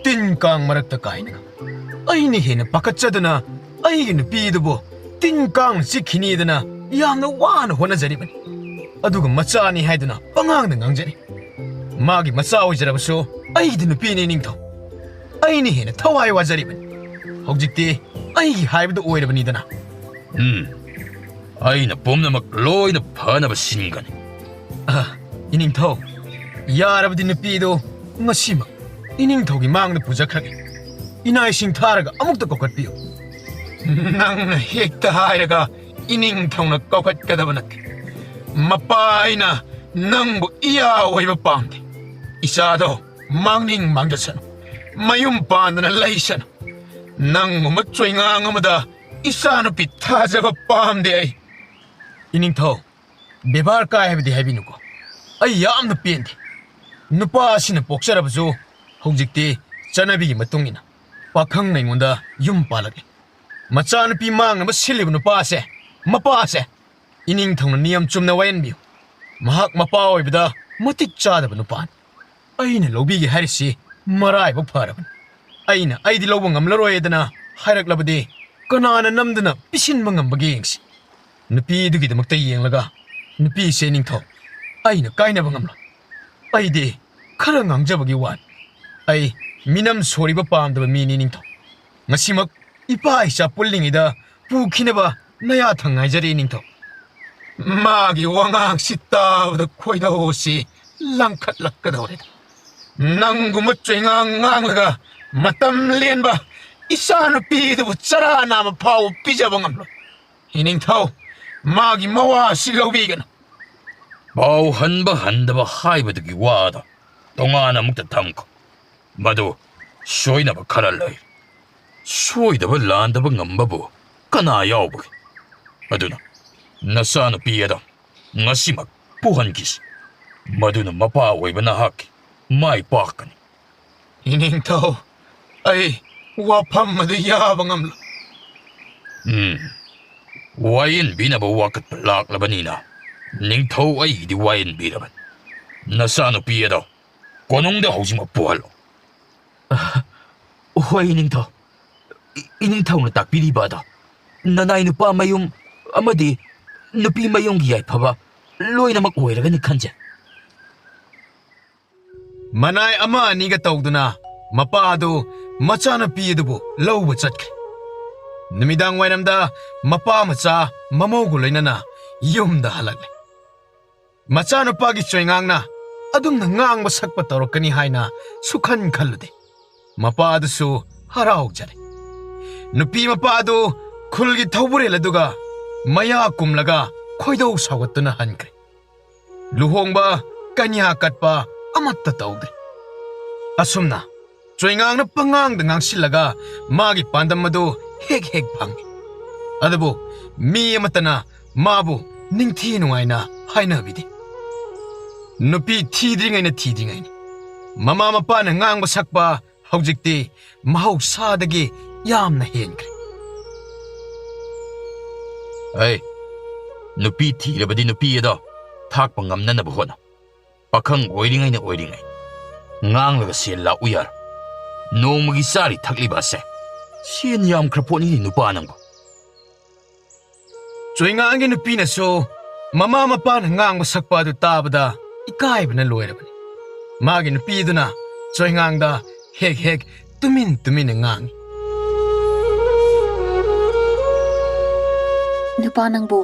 ꯇꯤꯟ ꯀꯥꯡ ꯃꯔꯛꯇ ꯀꯥꯏꯅꯒ ꯑꯩꯅ ꯍꯦꯟꯅ ꯄꯥꯈꯠꯆꯗꯨꯅ ꯑꯩꯒꯤ ꯅꯨꯄꯤꯗꯨꯕꯨ ꯇꯤꯟ ꯀꯥꯡꯅ ꯆꯤꯛꯈꯤꯅꯤꯗꯅ ꯌꯥꯝꯅ ꯋꯥꯅ ꯍꯣꯠꯅꯖꯔꯤꯕꯅꯤ꯫ ꯑꯗꯨꯒ ꯃꯆꯥꯅꯤ ꯍꯥꯏꯗꯨꯅ ꯄꯉꯥꯡꯗ ꯉꯥꯡꯖꯔꯤ꯫ ꯃꯥꯒꯤ ꯃꯆꯥ ꯑꯣꯏꯖꯔꯕꯁꯨ ꯑꯩꯒꯤꯗꯤ ꯅꯨꯄꯤꯅꯤ ꯅꯤꯡꯊꯧ꯫ ꯑꯩꯅ ꯍꯦꯟꯅ ꯊꯋꯥꯏ ꯋꯥꯖꯔꯤꯕꯅꯤ꯫ ꯍꯧꯖꯤꯛꯇꯤ ꯑꯩꯒꯤ ꯍꯥꯏꯕꯗꯨ ꯑꯣꯏꯔꯕꯅꯤꯗꯅ꯫ ꯎꯝ, ꯑꯩꯅ ꯄꯨꯝꯅꯃꯛ ꯂꯣꯏꯅ ꯐꯅꯕ ꯁꯤꯟꯒꯅꯤ꯫ ꯑ, ꯏꯅꯤꯡꯊꯧ, ꯌꯥꯔꯕꯗꯤ ꯅꯨꯄꯤꯗꯨ ꯉꯁꯤꯃꯛ ꯏꯅꯤꯡꯊꯧꯒꯤ ꯃꯥꯡꯗ ꯄꯨꯖꯈ꯭ꯔꯒꯦ꯫ ꯏꯅꯥꯏꯁꯤꯡ ꯊꯥꯔꯒ ꯑꯃꯨꯛꯇ ꯀꯧꯈꯠꯄꯤꯌꯨ꯫ ꯅꯪꯅ ꯍꯦꯛꯇ ꯍꯥꯏꯔꯒ ꯏꯅꯤꯡꯊꯧꯅ ꯀꯧꯈꯠꯀꯗꯕ ꯅꯠꯇꯦ꯫ ꯃꯄꯥ ꯑꯩꯅ ꯅꯪꯕꯨ ꯏꯌꯥ ꯑꯣꯏꯕ ꯄꯥꯝꯗꯦ꯫ ꯏꯆꯥꯗꯣ ꯃꯥꯡꯅꯤꯡ ꯃꯥꯡꯖꯁꯅꯨ, ꯃꯌꯨꯝ ꯄꯥꯟꯗꯅ ꯂꯩꯁꯅꯨ꯫ ꯅꯪꯒꯨꯝꯕ ꯆꯣꯏꯉꯥꯡ ꯑꯃꯗ ꯏꯆꯥꯅꯨꯄꯤ ꯊꯥꯖꯕ ꯄꯥꯝꯗꯦ ꯑꯩ꯫ ꯏꯅꯤꯡꯊꯧ, ꯕꯦꯕꯥꯔ ꯀꯥꯏ ꯍꯥꯏꯕꯗꯤ ꯍꯥꯏꯕꯤꯅꯨꯀꯣ꯫ ꯑꯩ ꯌꯥꯝꯅ ꯄꯦꯟꯗꯦ꯫ ꯅꯨꯄꯥ ꯑꯁꯤꯅ ꯄꯣꯛꯆꯔꯕꯁꯨ ꯍꯧꯖꯤꯛꯇꯤ ꯆꯠꯅꯕꯤꯒꯤ ꯃꯇꯨꯡ ꯏꯟꯅ ꯄꯥꯈꯪ ꯑꯩꯉꯣꯟꯗ ꯌꯨꯝ ꯄꯥꯜꯂꯛꯂꯤ꯫ ꯃꯆꯥꯅꯨꯄꯤ ꯃꯥꯡꯅꯕ ꯁꯤꯜꯂꯤꯕ ꯅꯨꯄꯥꯁꯦ, ꯃꯄꯥꯁꯦ, ꯏꯅꯤꯡꯊꯧꯅ ꯅꯤꯌꯝ ꯆꯨꯝꯅ ꯋꯥꯌꯦꯟꯕꯤꯌꯨ꯫ ꯃꯍꯥꯛ ꯃꯄꯥ ꯑꯣꯏꯕꯗ ꯃꯇꯤꯛ ꯆꯥꯗꯕ ꯅꯨꯄꯥꯅꯤ꯫ ꯑꯩꯅ ꯂꯧꯕꯤꯒꯦ ꯍꯥꯏꯔꯤꯁꯤ ꯃꯔꯥꯏꯕꯛ ꯐꯔꯕꯅꯤ꯫ ꯑꯩꯅ "ꯑꯩꯗꯤ ꯂꯧꯕ ꯉꯝꯂꯔꯣꯏꯗꯅ" ꯍꯥꯏꯔꯛꯂꯕꯗꯤ ꯀꯅꯥꯅ ꯅꯝꯗꯨꯅ ꯄꯤꯁꯤꯟꯕ ꯉꯝꯕꯒꯦ ꯌꯦꯡꯁꯤ꯫ ꯅꯨꯄꯤꯗꯨꯒꯤꯗꯃꯛꯇ ꯌꯦꯡꯂꯒ, ꯅꯨꯄꯤꯁꯦ ꯏꯅꯤꯡꯊꯧ, ꯑꯩꯅ ꯀꯥꯏꯅꯕ ꯉꯝꯂꯣꯏ꯫ ꯑꯩꯗꯤ ꯈꯔ ꯉꯥꯡꯖꯕꯒꯤ ꯋꯥꯅꯤ꯫ ꯑꯩ ꯃꯤꯅꯝ ꯁꯣꯔꯤꯕ ꯄꯥꯝꯗꯕ ꯃꯤꯅꯤ ꯏꯅꯤꯡꯊꯧ꯫ ꯉꯁꯤꯃꯛ ꯏꯄꯥ ꯏꯆꯥ ꯄꯨꯜꯂꯤꯉꯩꯗ ꯄꯨꯈꯤꯅꯕ ꯅꯌꯥ ꯊꯪ ꯉꯥꯏꯖꯔꯤ ꯏꯅꯤꯡꯊꯧ꯫ ꯃꯥꯒꯤ ꯋꯥꯉꯥꯡꯁꯤ ꯇꯥꯕꯗ ꯈꯣꯏꯗꯧꯁꯤ ꯂꯪꯈꯠꯂꯛꯀꯗꯧꯔꯦ꯫ ꯅꯪꯒꯨꯝꯕ ꯆꯩꯉꯥꯡ ꯉꯥꯡꯂꯒ ꯃꯇꯝ ꯂꯦꯟꯕ ꯏꯆꯥꯅꯨꯄꯤꯗꯨꯕꯨ ꯆꯔꯥ ꯅꯥꯝꯃ ꯐꯥꯎꯕ ꯄꯤꯖꯕ ꯉꯝꯂꯣꯏ꯫ ꯏꯅꯤꯡꯊꯧ, ꯃꯥꯒꯤ ꯃꯋꯥꯁꯤ ꯂꯧꯕꯤꯒꯅꯨ꯫ ꯄꯥꯎ ꯍꯟꯕ ꯍꯟꯗꯕ ꯍꯥꯏꯕꯗꯨꯒꯤ ꯋꯥꯗꯣ ꯇꯣꯉꯥꯟꯅ ꯑꯃꯨꯛꯇ ꯊꯝꯈꯣ꯫ ꯃꯗꯨ ꯁꯣꯏꯅꯕ ꯈꯔ ꯂꯩ꯫ ꯁꯣꯏꯗꯕ ꯂꯥꯟꯗꯕ ꯉꯝꯕꯕꯨ ꯀꯅꯥ ꯌꯥꯎꯕꯒꯦ? ꯑꯗꯨꯅ ꯅꯆꯥꯅꯨꯄꯤ ꯑꯗꯣ ꯉꯁꯤꯃꯛ ꯄꯨꯍꯟꯈꯤꯁꯤ꯫ ꯃꯗꯨꯅ ꯃꯄꯥ ꯑꯣꯏꯕ ꯅꯍꯥꯛꯀꯤ ꯃꯥꯏ ꯄꯥꯛꯀꯅꯤ꯫ ꯏꯅꯤꯡꯊꯧ, ꯑꯩ ꯋꯥꯐꯝ ꯑꯗꯨ ꯌꯥꯕ ꯉꯝꯂꯣꯏ꯫ ꯎꯝ, ꯋꯥꯌꯦꯟꯕꯤꯅꯕ ꯋꯥꯀꯠꯄ ꯂꯥꯛꯂꯕꯅꯤꯅ ꯅꯤꯡꯊꯧ ꯑꯩꯒꯤꯗꯤ ꯋꯥꯌꯦꯟꯕꯤꯔꯕꯅꯤ꯫ ꯅꯆꯥꯅꯨꯄꯤ ꯑꯗꯣ ꯀꯣꯅꯨꯡꯗ ꯍꯧꯖꯤꯛꯃꯛ ꯄꯨꯍꯜꯂꯣ꯫ ꯑ, ꯍꯣꯏ, ꯏꯅꯤꯡꯊꯧ꯫ ꯏ-, ꯏꯅꯤꯡꯊꯧꯅ ꯇꯥꯛꯄꯤꯔꯤꯕ ꯑꯗꯣ ꯅꯅꯥꯏ ꯅꯨꯄꯥ ꯃꯌꯨꯝ ꯑꯃꯗꯤ ꯅꯨꯄꯤ ꯃꯌꯨꯝꯒꯤ ꯌꯥꯏꯐꯕ ꯂꯣꯏꯅꯃꯛ ꯑꯣꯏꯔꯒꯅꯤ ꯈꯟꯖꯩ꯫ ꯃꯅꯥꯏ ꯑꯃ ꯑꯅꯤꯒ ꯇꯧꯗꯨꯅ ꯃꯄꯥ ꯑꯗꯨ ꯃꯆꯥꯅꯨꯄꯤ ꯑꯗꯨꯕꯨ ꯂꯧꯕ ꯆꯠꯈ꯭ꯔꯦ꯫ ꯅꯨꯃꯤꯗꯥꯡ ꯋꯥꯏꯔꯝꯗ ꯃꯄꯥ ꯃꯆꯥ ꯃꯃꯧꯒ ꯂꯣꯏꯅꯅ ꯌꯨꯝꯗ ꯍꯜꯂꯛꯂꯦ꯫ ꯃꯆꯥꯅꯨꯄꯥꯒꯤ ꯆꯣꯏꯉꯥꯡꯅ ꯑꯗꯨꯝꯅ ꯉꯥꯡꯕ ꯁꯛꯄ ꯇꯧꯔꯛꯀꯅꯤ ꯍꯥꯏꯅ ꯁꯨꯈꯟ ꯈꯜꯂꯨꯗꯦ꯫ ꯃꯄꯥ ꯑꯗꯨꯁꯨ ꯍꯔꯥꯎꯖꯔꯦ꯫ ꯅꯨꯄꯤ ꯃꯄꯥ ꯑꯗꯨ ꯈꯨꯜꯒꯤ ꯊꯧꯕꯨꯔꯦꯜ ꯑꯗꯨꯒ ꯃꯌꯥ ꯀꯨꯝꯂꯒ ꯈꯣꯏꯗꯧ ꯁꯥꯎꯒꯠꯇꯨꯅ ꯍꯟꯈ꯭ꯔꯦ꯫ ꯂꯨꯍꯣꯡꯕ, ꯀꯟꯌꯥ ꯀꯠꯄ ꯑꯃꯠꯇ ꯇꯧꯗꯦ꯫ ꯑꯁꯨꯝꯅ ꯆꯣꯏꯉꯥꯡꯅ ꯄꯉꯥꯡꯗ ꯉꯥꯡꯁꯤꯜꯂꯒ ꯃꯥꯒꯤ ꯄꯥꯟꯗꯝ ꯑꯗꯨ ꯍꯦꯛ ꯍꯦꯛ ꯐꯪꯏ꯫ ꯑꯗꯨꯕꯨ ꯃꯤ ꯑꯃꯠꯇꯅ ꯃꯥꯕꯨ ꯅꯤꯡꯊꯤ ꯅꯨꯡꯉꯥꯏꯅ ꯍꯥꯏꯅꯕꯤꯗꯦ꯫ ꯅꯨꯄꯤ ꯊꯤꯗ꯭ꯔꯤꯉꯩꯅ ꯊꯤꯗ꯭ꯔꯤꯉꯩꯅꯤ꯫ ꯃꯃꯥ ꯃꯄꯥꯅ ꯉꯥꯡꯕ ꯁꯛꯄ ꯍꯧꯖꯤꯛꯇꯤ ꯃꯍꯧꯁꯥꯗꯒꯤ ꯌꯥꯝꯅ ꯍꯦꯟꯈ꯭ꯔꯦ꯫ ꯑꯩ, ꯅꯨꯄꯤ ꯊꯤꯔꯕꯗꯤ ꯅꯨꯄꯤ ꯑꯗꯣ ꯊꯥꯛꯄ ꯉꯝꯅꯅꯕ ꯍꯣꯠꯅꯧ꯫ ꯄꯥꯈꯪ ꯑꯣꯏꯔꯤꯉꯩꯅ ꯑꯣꯏꯔꯤꯉꯩ ꯉꯥꯡꯂꯒ ꯁꯦꯜ ꯂꯥꯛꯎ ꯌꯥꯔꯣꯏ꯫ ꯅꯣꯡꯃꯒꯤ ꯆꯥꯔꯤ ꯊꯛꯂꯤꯕ ꯑꯁꯦ ꯁꯦꯟ ꯌꯥꯝꯈ꯭ꯔ ꯄꯣꯠꯅꯤꯅꯦ ꯅꯨꯄꯥ ꯅꯪꯕꯨ꯫ ꯆꯣꯏꯉꯥꯡꯒꯤ ꯅꯨꯄꯤꯅꯁꯨ ꯃꯃꯥ ꯃꯄꯥꯅ ꯉꯥꯡꯕ ꯁꯛꯄ ꯑꯗꯨ ꯇꯥꯕꯗ ꯏꯀꯥꯏꯕꯅ ꯂꯣꯏꯔꯕꯅꯤ꯫ ꯃꯥꯒꯤ ꯅꯨꯄꯤꯗꯨꯅ ꯆꯣꯏꯉꯥꯡꯗ ꯍꯦꯛ ꯍꯦꯛ ꯇꯨꯃꯤꯟ ꯇꯨꯃꯤꯟꯅ ꯉꯥꯡꯏ꯫ ꯅꯨꯄꯥ ꯅꯪꯕꯨ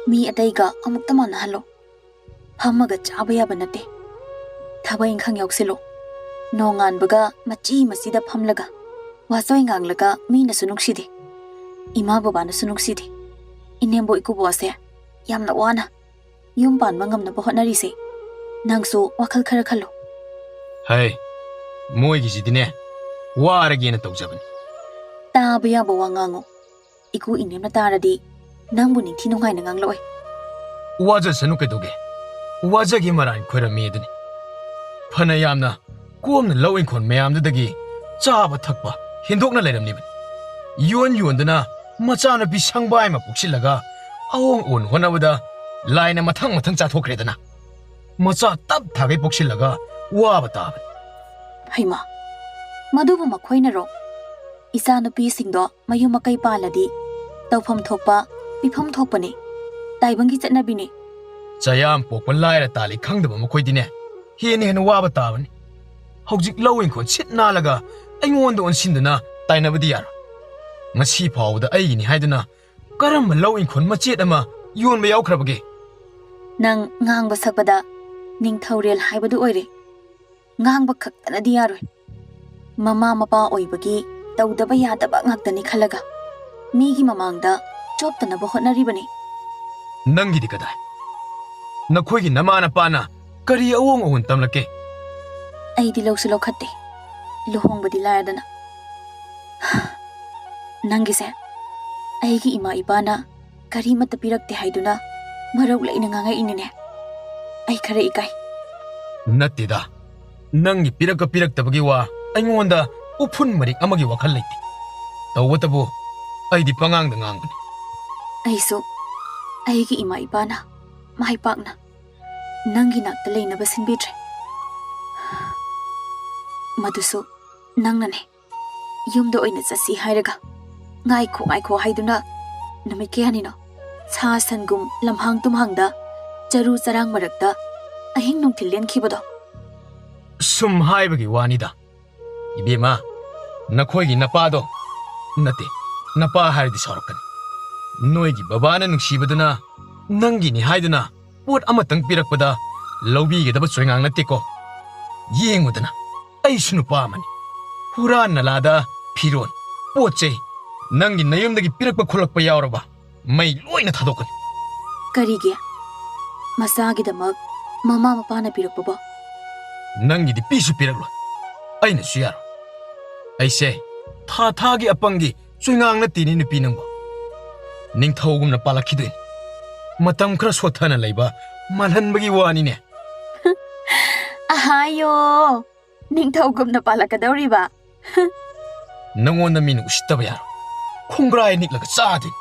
ꯃꯤ ꯑꯇꯩꯒ ꯑꯃꯨꯛꯇ ꯃꯥꯟꯅꯍꯜꯂꯣ꯫ ꯐꯝꯃꯒ ꯆꯥꯕ ꯌꯥꯕ ꯅꯠꯇꯦ꯫ ꯊꯕꯛ ꯏꯪꯈꯥꯡ ꯌꯥꯎꯁꯤꯜꯂꯣ꯫ ꯅꯣꯡꯉꯥꯟꯕꯒ ꯃꯆꯤ ꯃꯆꯤꯗ ꯐꯝꯂꯒ ꯋꯥꯆꯣꯏ ꯉꯥꯡꯂꯒ ꯃꯤꯅꯁꯨ ꯅꯨꯡꯁꯤꯗꯦ꯫ ꯏꯃꯥ ꯕꯕꯥꯅꯁꯨ ꯅꯨꯡꯁꯤꯗꯦ꯫ ꯏꯅꯦꯝꯕꯣꯛ ꯏꯀꯨꯕꯣꯛ ꯑꯁꯦ ꯌꯥꯝꯅ ꯋꯥꯅ ꯌꯨꯝ ꯄꯥꯟꯕ ꯉꯝꯅꯕ ꯍꯣꯠꯅꯔꯤꯁꯦ꯫ ꯅꯪꯁꯨ ꯋꯥꯈꯜ ꯈꯔ ꯈꯜꯂꯣ꯫ ꯍꯩ, ꯃꯣꯏꯒꯤꯁꯤꯗꯤꯅꯦ, ꯋꯥꯔꯒꯦꯅ ꯇꯧꯖꯕꯅꯤ꯫ ꯇꯥꯕ ꯌꯥꯕ ꯋꯥ ꯉꯥꯡꯉꯨ꯫ ꯏꯀꯨ ꯏꯅꯦꯝꯅ ꯇꯥꯔꯗꯤ ꯅꯪꯕꯨ ꯅꯤꯡꯊꯤ ꯅꯨꯡꯉꯥꯏꯅ ꯉꯥꯡꯂꯛꯑꯣꯏ꯫ ꯋꯥꯖꯁꯅꯨ ꯀꯩꯗꯧꯒꯦ? ꯋꯥꯖꯒꯦ ꯃꯔꯥꯏꯅ ꯈꯣꯏꯔꯝꯃꯤ ꯑꯗꯨꯅꯤ꯫ ꯐꯅ ꯌꯥꯝꯅ ꯀꯣꯝꯅ ꯂꯧ ꯏꯪꯈꯣꯜ ꯃꯌꯥꯝꯗꯨꯗꯒꯤ ꯆꯥꯕ ꯊꯛꯄ ꯍꯦꯟꯗꯣꯛꯅ ꯂꯩꯔꯝꯂꯤꯕꯅꯤ꯫ ꯌꯣꯟ ꯌꯣꯟꯗꯨꯅ ꯃꯆꯥꯅꯨꯄꯤ ꯁꯪꯕꯥꯏ ꯑꯃ ꯄꯣꯛꯁꯤꯜꯂꯒ ꯑꯑꯣꯟ ꯑꯑꯣꯟ ꯍꯣꯠꯅꯕꯗ ꯂꯥꯏꯅ ꯃꯊꯪ ꯃꯊꯪ ꯆꯥꯊꯣꯛꯈ꯭ꯔꯦꯗꯅ꯫ ꯃꯆꯥ ꯇꯞ ꯊꯥꯒꯩ ꯄꯣꯛꯁꯤꯜꯂꯒ ꯋꯥꯕ ꯇꯥꯕꯅꯤ꯫ ꯍꯩꯃꯥ, ꯃꯗꯨꯕꯨ ꯃꯈꯣꯏꯅꯔꯣ? ꯏꯆꯥꯅꯨꯄꯤꯁꯤꯡꯗꯣ ꯃꯌꯨꯝ ꯃꯀꯩ ꯄꯥꯜꯂꯗꯤ ꯇꯧꯐꯝ ꯊꯣꯛꯄ, ꯄꯤꯐꯝ ꯊꯣꯛꯄꯅꯤ꯫ ꯇꯥꯏꯕꯪꯒꯤ ꯆꯠꯅꯕꯤꯅꯤ꯫ ꯆꯌꯥꯝ ꯄꯣꯛꯄ ꯂꯥꯏꯔ ꯇꯥꯜꯂꯤ ꯈꯪꯗꯕ ꯃꯈꯣꯏꯗꯤꯅꯦ, ꯍꯦꯟꯅ ꯍꯦꯟꯅ ꯋꯥꯕ ꯇꯥꯕꯅꯤ꯫ ꯍꯧꯖꯤꯛ ꯂꯧ ꯏꯪꯈꯣꯜ ꯁꯤꯠ ꯅꯥꯜꯂꯒ ꯑꯩꯉꯣꯟꯗ ꯑꯣꯟꯁꯤꯟꯗꯨꯅ ꯇꯥꯏꯅꯕꯗꯤ ꯌꯥꯔꯣꯏ꯫ ꯉꯁꯤ ꯐꯥꯎꯕꯗ ꯑꯩꯒꯤꯅꯤ ꯍꯥꯏꯗꯨꯅ ꯀꯔꯝꯕ ꯂꯧ ꯏꯪꯈꯣꯜ ꯃꯆꯦꯠ ꯑꯃ ꯌꯣꯟꯕ ꯌꯥꯎꯈ꯭ꯔꯕꯒꯦ? ꯅꯪ ꯉꯥꯡꯕ ꯁꯛꯄꯗ ꯅꯤꯡꯊꯧꯔꯦꯜ ꯍꯥꯏꯕꯗꯨ ꯑꯣꯏꯔꯦ꯫ ꯉꯥꯡꯕ ꯈꯛꯇꯅꯗꯤ ꯌꯥꯔꯣꯏ꯫ ꯃꯃꯥ ꯃꯄꯥ ꯑꯣꯏꯕꯒꯤ ꯇꯧꯗꯕ ꯌꯥꯗꯕ ꯉꯥꯛꯇꯅꯤ ꯈꯜꯂꯒ ꯃꯤꯒꯤ ꯃꯃꯥꯡꯗ ꯆꯣꯞꯇꯅꯕ ꯍꯣꯠꯅꯔꯤꯕꯅꯤ꯫ ꯅꯪꯒꯤꯗꯤ ꯀꯗꯥꯏ? ꯅꯈꯣꯏꯒꯤ ꯅꯃꯥ ꯅꯄꯥꯅ ꯀꯔꯤ ꯑꯑꯣꯡ ꯑꯑꯣꯟ ꯇꯝꯂꯛꯀꯦ? ꯑꯩꯗꯤ ꯂꯧꯁꯨ ꯂꯧꯈꯠꯇꯦ, ꯂꯨꯍꯣꯡꯕꯗꯤ ꯂꯥꯏꯔꯗꯅ꯫ ꯅꯪꯒꯤꯁꯦ ꯑꯩꯒꯤ ꯏꯃꯥ ꯏꯄꯥꯅ ꯀꯔꯤꯃꯠꯇ ꯄꯤꯔꯛꯇꯦ ꯍꯥꯏꯗꯨꯅ ꯃꯔꯧ ꯂꯩꯅ ꯉꯥꯡꯉꯛꯏꯅꯤꯅꯦ꯫ ꯑꯩ ꯈꯔ ꯏꯀꯥꯏ꯫ ꯅꯠꯇꯦꯗ, ꯅꯪꯒꯤ ꯄꯤꯔꯛꯄ ꯄꯤꯔꯛꯇꯕꯒꯤ ꯋꯥ ꯑꯩꯉꯣꯟꯗ ꯎꯐꯨꯟ ꯃꯔꯤꯛ ꯑꯃꯒꯤ ꯋꯥꯈꯜ ꯂꯩꯇꯦ꯫ ꯇꯧꯕꯇꯕꯨ ꯑꯩꯗꯤ ꯄꯉꯥꯡꯗ ꯉꯥꯡꯕꯅꯤ꯫ ꯑꯩꯁꯨ ꯑꯩꯒꯤ ꯏꯃꯥ ꯏꯄꯥꯅ ꯃꯥꯏ ꯄꯥꯛꯅ ꯅꯪꯒꯤ ꯅꯥꯛꯇ ꯂꯩꯅꯕ ꯁꯤꯟꯕꯤꯗ꯭ꯔꯦ꯫ ꯃꯗꯨꯁꯨ ꯅꯪꯅꯅꯦ꯫ ꯌꯨꯝꯗ ꯑꯣꯏꯅ ꯆꯠꯁꯤ ꯍꯥꯏꯔꯒ ꯉꯥꯏꯈꯣ, ꯉꯥꯏꯈꯣ ꯍꯥꯏꯗꯨꯅ ꯅꯨꯃꯤꯠ ꯀꯌꯥꯅꯤꯅꯣ ꯁꯥ ꯁꯟꯒꯨꯝ ꯂꯝꯍꯥꯡ ꯇꯨꯝꯍꯥꯡꯗ ꯆꯔꯨ ꯆꯔꯥꯡ ꯃꯔꯛꯇ ꯑꯍꯤꯡ ꯅꯨꯡꯊꯤꯜ ꯂꯦꯟꯈꯤꯕꯗꯣ? ꯁꯨꯝ ꯍꯥꯏꯕꯒꯤ ꯋꯥꯅꯤꯗ꯫ ꯏꯕꯦꯝꯃ, ꯅꯈꯣꯏꯒꯤ ꯅꯄꯥꯗꯣ, ꯅꯠꯇꯦ, ꯅꯄꯥ ꯍꯥꯏꯔꯗꯤ ꯁꯥꯎꯔꯛꯀꯅꯤ꯫ ꯅꯣꯏꯒꯤ ꯕꯕꯥꯅ ꯅꯨꯡꯁꯤꯕꯗꯨꯅ ꯅꯪꯒꯤꯅꯤ ꯍꯥꯏꯗꯨꯅ ꯄꯣꯠ ꯑꯃꯇꯪ ꯄꯤꯔꯛꯄꯗ ꯂꯧꯕꯤꯒꯗꯕ ꯆꯣꯏꯉꯥꯡ ꯅꯠꯇꯦꯀꯣ꯫ ꯌꯦꯡꯉꯨꯗꯅ, ꯑꯩꯁꯨ ꯅꯨꯄꯥ ꯑꯃꯅꯤ꯫ ꯍꯨꯔꯥꯟ ꯅꯂꯥꯗ ꯐꯤꯔꯣꯟ, ꯄꯣꯠ ꯆꯩ, ꯅꯪꯒꯤ ꯅꯌꯨꯝꯗꯒꯤ ꯄꯤꯔꯛꯄ ꯈꯣꯠꯂꯛꯄ ꯌꯥꯎꯔꯕ ꯃꯩ ꯂꯣꯏꯅ ꯊꯥꯗꯣꯛꯀꯅꯤ꯫ ꯀꯔꯤꯒꯤ? ꯃꯆꯥꯒꯤꯗꯃꯛ ꯃꯃꯥ ꯃꯄꯥꯅ ꯄꯤꯔꯛꯄꯕꯣ? ꯅꯪꯒꯤꯗꯤ ꯄꯤꯁꯨ ꯄꯤꯔꯛꯂꯣꯏ꯫ ꯑꯩꯅꯁꯨ ꯌꯥꯔꯣꯏ꯫ ꯑꯩꯁꯦ ꯊꯥ ꯊꯥꯒꯤ ꯑꯄꯪꯒꯤ ꯆꯣꯏꯉꯥꯡ ꯅꯠꯇꯦꯅꯦ ꯅꯨꯄꯤ ꯅꯪꯕꯣ꯫ ꯅꯤꯡꯊꯧꯒꯨꯝꯅ ꯄꯥꯜꯂꯛꯈꯤꯗꯣꯏꯅꯤ꯫ ꯃꯇꯝ ꯈꯔ ꯁꯣꯠꯊꯅ ꯂꯩꯕ ꯃꯥꯜꯍꯟꯕꯒꯤ ꯋꯥꯅꯤꯅꯦ꯫ ꯑꯍꯥꯌꯣ, ꯅꯤꯡꯊꯧꯒꯨꯝꯅ ꯄꯥꯜꯂꯛꯀꯗꯧꯔꯤꯕ? ꯅꯉꯣꯟꯗ ꯃꯤꯅ ꯎꯁꯤꯠꯇꯕ ꯌꯥꯔꯣꯏ꯫ ꯈꯣꯡꯒ꯭ꯔꯥꯏ ꯅꯤꯛꯂꯒ ꯆꯥꯗꯣꯏꯅꯤ꯫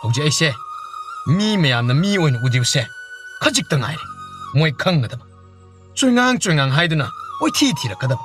ꯍꯧꯖꯤꯛ ꯑꯩꯁꯦ ꯃꯤ ꯃꯌꯥꯝꯅ ꯃꯤ ꯑꯣꯏꯅ ꯎꯗ꯭ꯔꯤꯕꯁꯦ ꯈꯖꯤꯛꯇ ꯉꯥꯏꯔꯦ꯫ ꯃꯣꯏ ꯈꯪꯒꯗꯕ꯫ ꯆꯣꯏꯉꯥꯡ ꯆꯣꯏꯉꯥꯡ ꯍꯥꯏꯗꯨꯅ ꯀꯣꯏꯊꯤ ꯊꯤꯔꯛꯀꯗꯕ꯫